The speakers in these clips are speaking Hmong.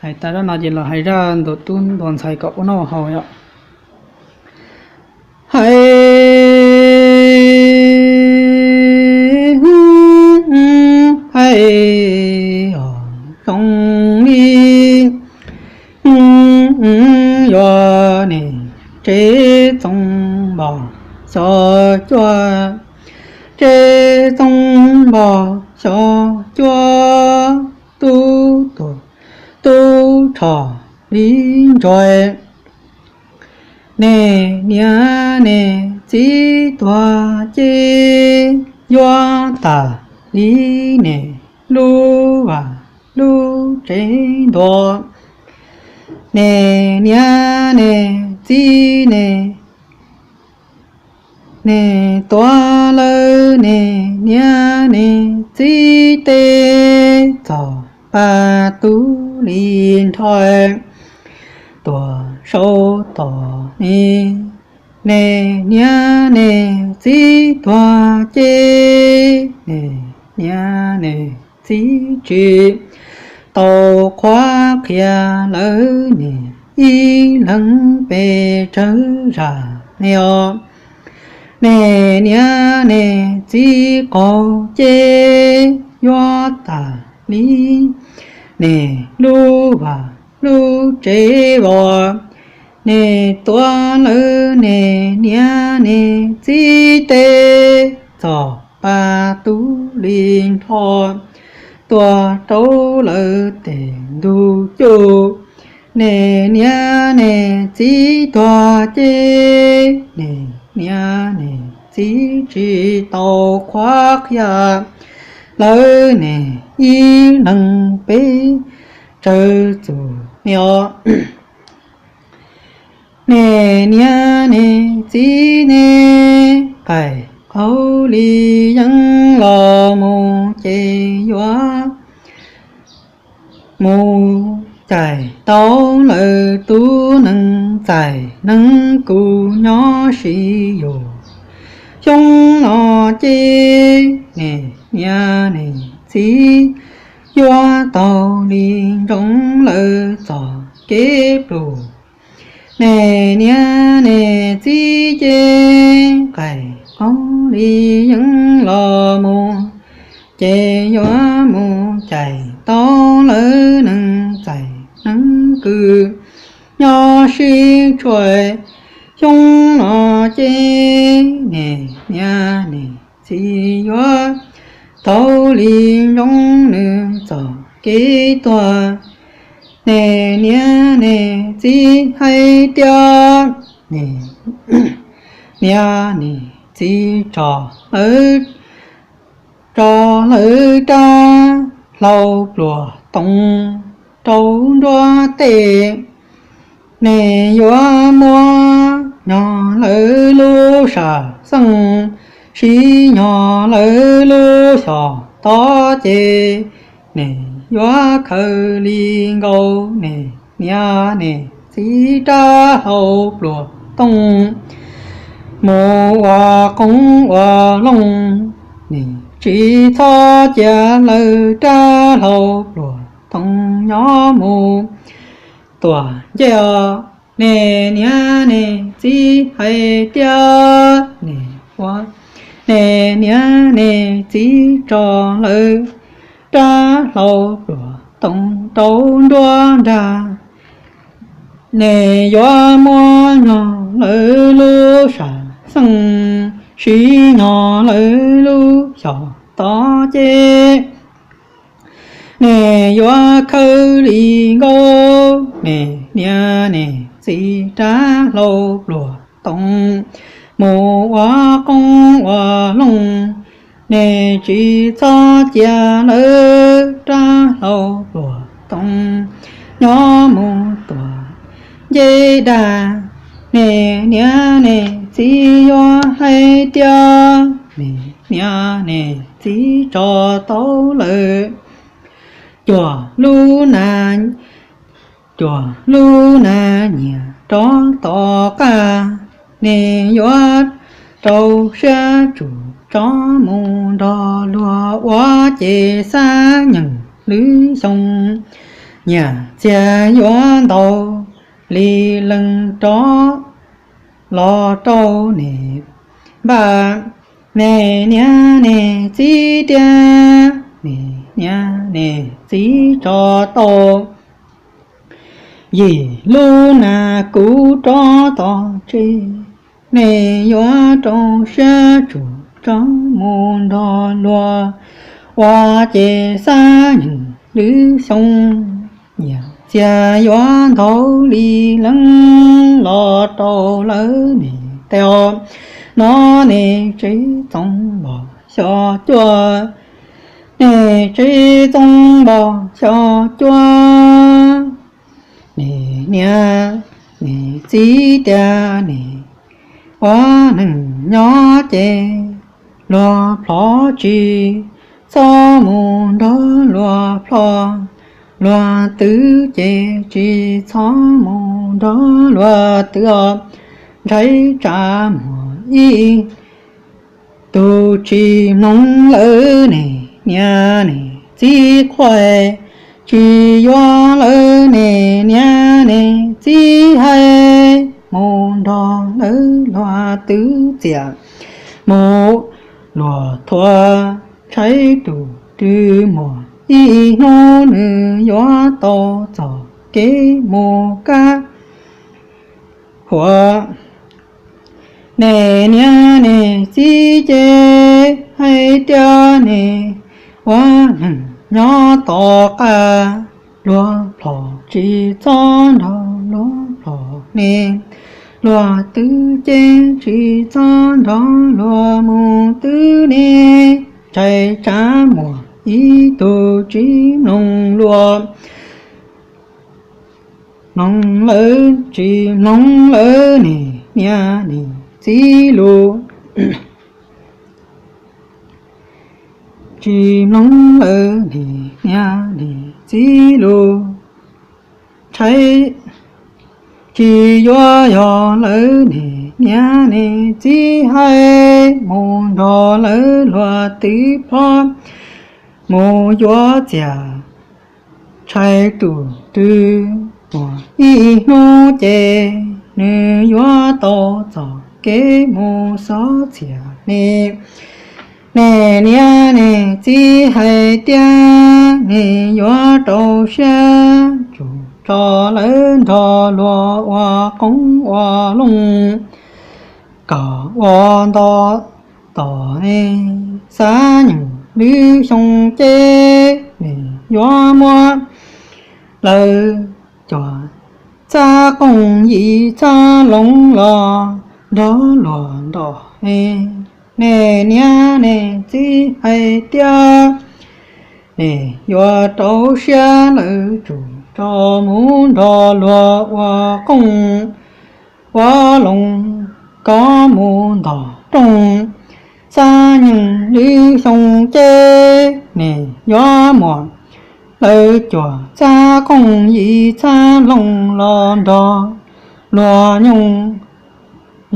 Hais tas zaj no ces los hais zaj ntuas tub ntuas ntxhais kom ua noj haus yom. Hais, hais, zoo li yuav niam tsev txoov npog xyov cuaj, tsev txoov npog xyov cuaj, tub tuag tub rho li ntsuag. Nej niam nej txiv tuag ces yuav tas li nej lub vaj lub tsev ntua. Nej niam nej txiv nej, nej tuav lawv nej niam nej txiv tes txog paj tub li nrho, tuaj saub tom nej, nej niam nej txiv tuag ces nej niam nej txiv tsis tau qhuab qhia lawv nej ib leeg pes tsawg zaj nej os. Nej niam nej txiv qaug ces yuav tas li nej lub vaj lub tsev vos. Nej tuav lawv nej niam nej txiv tes txog paj tub li nrho, tuaj rau lawv tes ntug cuj. Nej niam nej txiv tuag ces nej niam nej txiv tsis tau qhuab qhia lawv nej ib leeg pes tsawg txuj nej os. Nej niam nej txiv nej qaij qaug li yeeb los mus ces yuav mus caij tau lawv tub neeg txais neeg kuj nyob sib yug. Xyoo no ces nej niam nej txiv yuav taug li nroog lawv txoj kev pluag. Nej niam nej txiv ces qaij qaug li yeeb los mus ces yuav mus caij tau lawv neeg txais neeg kuj nyob sib tshuaj. Xyoo no ces nej niam nej txiv yuav taug li nroog lawv txoj kev tuag. Nej niam nej txiv hais tias nej niam nej txiv tso lawv, tso lawv rab hlau pluas toog rau nruab teb. Nej yuav muab nyo lawv lub sam xeej, sib nyo lawv lub xyos tod ces nej yuav khaws li nkaus nej niam nej txiv rab hlau pluas toog mus ua qoob ua loo. Nej tsis txhob cia lawv rab hlau pluas toog nyob mus tuaj nce os. Nej niam nej txiv hais tias nej ua, nej niam nej txiv tso lawv rab hlau pluas toog rau nruab nrag. Nej yuav muab nyo lawv lub sam xeej, sib nyo lawv lub xyos tod ces nej yuav khaws li nkaus nej niam nej txiv rab hlau pluas toog mus ua qoob ua loo. Nej tsis txhob cia lawv rab hlau pluas toog nyob mus tuaj nce dag. Nej niam nej txiv yuav hais tias nej niam nej txiv tso tau lawv cuaj lub na, cuaj lub na nyiaj rov tom qab. Nej yuav rau siab tsum tso mus nrog luag ua ces xab nyeem lwm xyoo. Nyiam txiag yuav ntaus li leej rov los rau niam npaj, niam niam niam txiv tiag, niam niam niam txiv tso tau yim lub nas kuv rov tom tsev, nej yuav rau siab tsum tso mus nrog luag ua ces xab nyeem lwm xyoo. Nyiam txiag yuav ntaus li leej los rau lawv niam tais, no nej tsev txoos npog xyos cuaj, nej tsev txoos npog xyos cuaj, niam niam niam txiv tiag, nej ua neej nyob ces luag plhov tsis txhob mus nrog luag plhov, luag twv ces tsis txhob mus nrog luag twv os. Ntshai tsam muaj ib tug tsis mloog lawv niam niam niam txiv qhuas, tsis yuav lawv niam niam niam txiv hais, mus nrog lawv luag twv txias mus luag thuav, ntshai tus twg muaj ib hnub nws yuav tau txoj kev mus kab huam. Niam niam niam txiv ces hais tias nej ua neej nyob tom qab, luag plhov tsis txhob nrog luag plhov ne, luag twv ces tsis txhob nrog luag mus twv ne, ntshai tsam muaj ib tug tsis mloog luag, mloog lawv tsis mloog lawv niam niam niam txiv lus, tsis mloog lawv niam niam niam txiv lus, ntshai tsis yuav yog lawv niam niam niam txiv hais, mus nrog lawv luag twv plhov, mus yuav txias, ntshai tus twg muaj ib hnub ces nws yuav tau txoj kev mus xov txias ne. Niam niam niam txiv hais tias nej yuav rau siab tsum tso lawv nrog luag ua qoob ua loo kom ua nto tom ne, xab nyeem lwm xyoo ces nej yuav muab lawv cov txab qooj yim txab loo los nrog luag nrog ne. Niam niam niam txiv hais tias nej yuav rau siab lawv tsum tso mus nrog luag ua qoob ua loo kom mus nto rooj, xab nyeem lwm xyoo ces nej yuav muab lawv cov txab qooj yim txab loo los nrog luag nyooj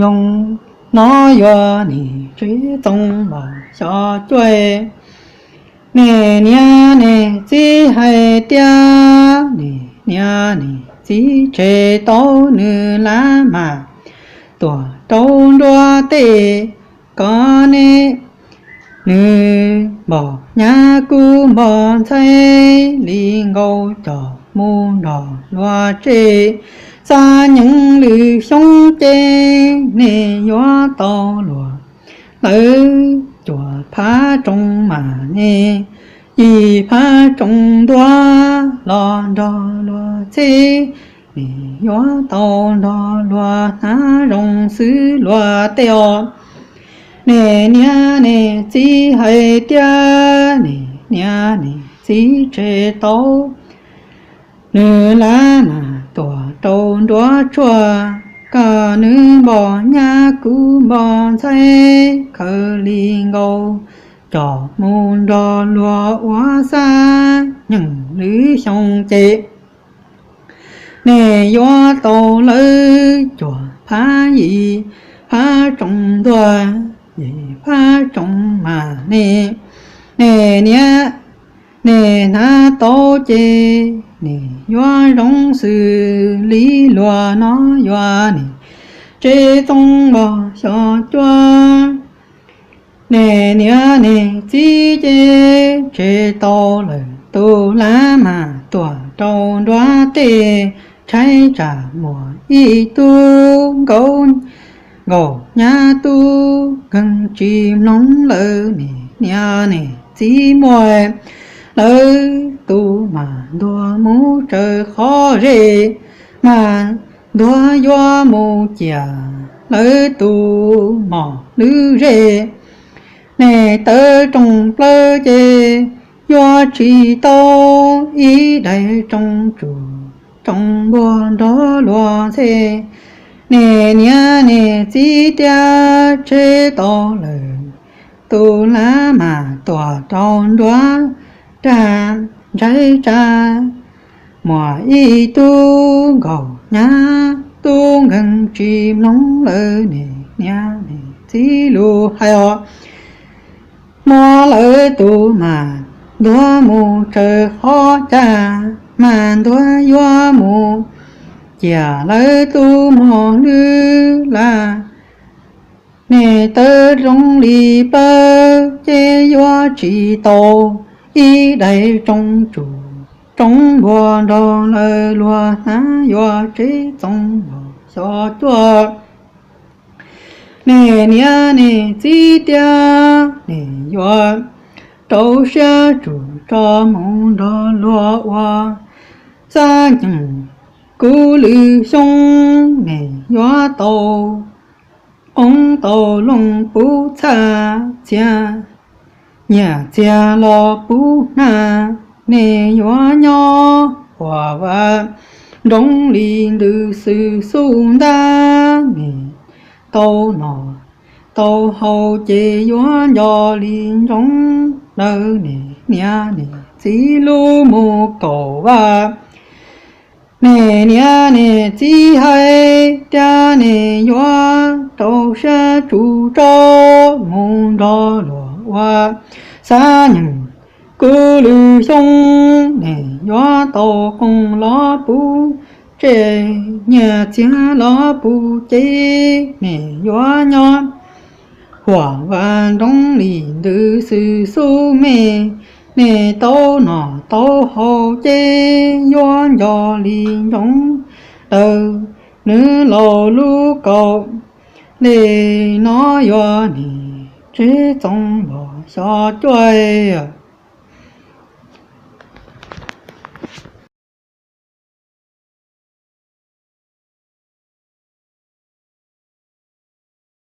yoog, no yuav nej tsev txoos npog xyos cuaj. Niam niam niam txiv hais tias nej niam nej txiv tseg tau nws lab mas tuaj rau nruab tej kom ne, nws npog nyab kuj npog ntxhais li nkaus coj mus nrog luag tseg. Xab nyeem lwm xyoo ces nej yuav tau luag lawv cuaj phab tsoo mas ne, yim phab tsoo ntuag los nrog luag txheb, nej yuav tau nrog luag hnav zoo xwb luag tej os. Nej niam nej txiv hais tias nej niam nej txiv tseg tau nws lab nas tuaj rau nruab tshuaj, kom nws npog nyab kuj npog ntxhais khaws li nkaus coj mus nrog luag ua xab nyeem lwm xyoo ces nej yuav tau lawv cuaj phab yim phab tsoo ntuag, yim phab tsoo mas ne, nej niam Nej hnav tau ces nej yuav zoo xws li luag no, yuav nej tsev txoos npog xyov cuaj. Nej niam nej txiv ces tseg tau lawm, tus hlab mas tuag rau nruab tej, tshaib tsam muaj ib tug nkaus, nkaus nyab tub nkeeg tsis mloog lawm. Nej niam nej txiv muaj lawv tus mas ntuag mus tsaws qhov zej, mas ntuag yuav mus ciam lawv tus mos lwm zej. Nej tawv rooj plaws ces yuav tsis tau ib daim rooj tsum, rooj npuag nrog luag ntxhe. Nej niam nej txiv tias tseg tau lawm, tus hlab mas tuag rau nruab rag, tshaib tsam muaj ib tug nkaus nyab tub nkeeg tsis mloog lawm. Nej niam nej txiv lus hais os, muab lawv tus mas ntuag mus tsaws qhov cag, mas ntuag yuav mus ciam lawv tus mos lwm lawm. Nej tawv rooj li plaws ces yuav tsis tau ib daim rooj tsum, rooj npuag nrog lawv luag hnav, yuav tsev txoos npog xyov cuaj. Nej niam nej txiv tias nej yuav rau siab tsum tso mus nrog luag ua, xab nyeem kuv lwm xyoo nej yuav tau qoob tau loo puv txhaj, txhia nyiaj txiag los puv hnab. Nej yuav nyob huam vam nroos li ntws xwm xub ntab, nej tau noj tau haus ces yuav nco li ntsoov lawm. Nej niam nej txiv lub mus kaum vaj, nej niam nej txiv hais tias nej yuav rau siab tsum tso mus nrog luag ua, xab nyeem kuv lwm xyoo nej yuav tau qoob los puv tsev, nyiaj txiag los puv cev. Nej yuav nyob huam vam nroos li ntws xwm xub me, nej tau noj tau haus ces yuav nco li ntsoov lawm. Nws laus lub kaum ntej no yuav nej tsev txoos npog xyov cuaj.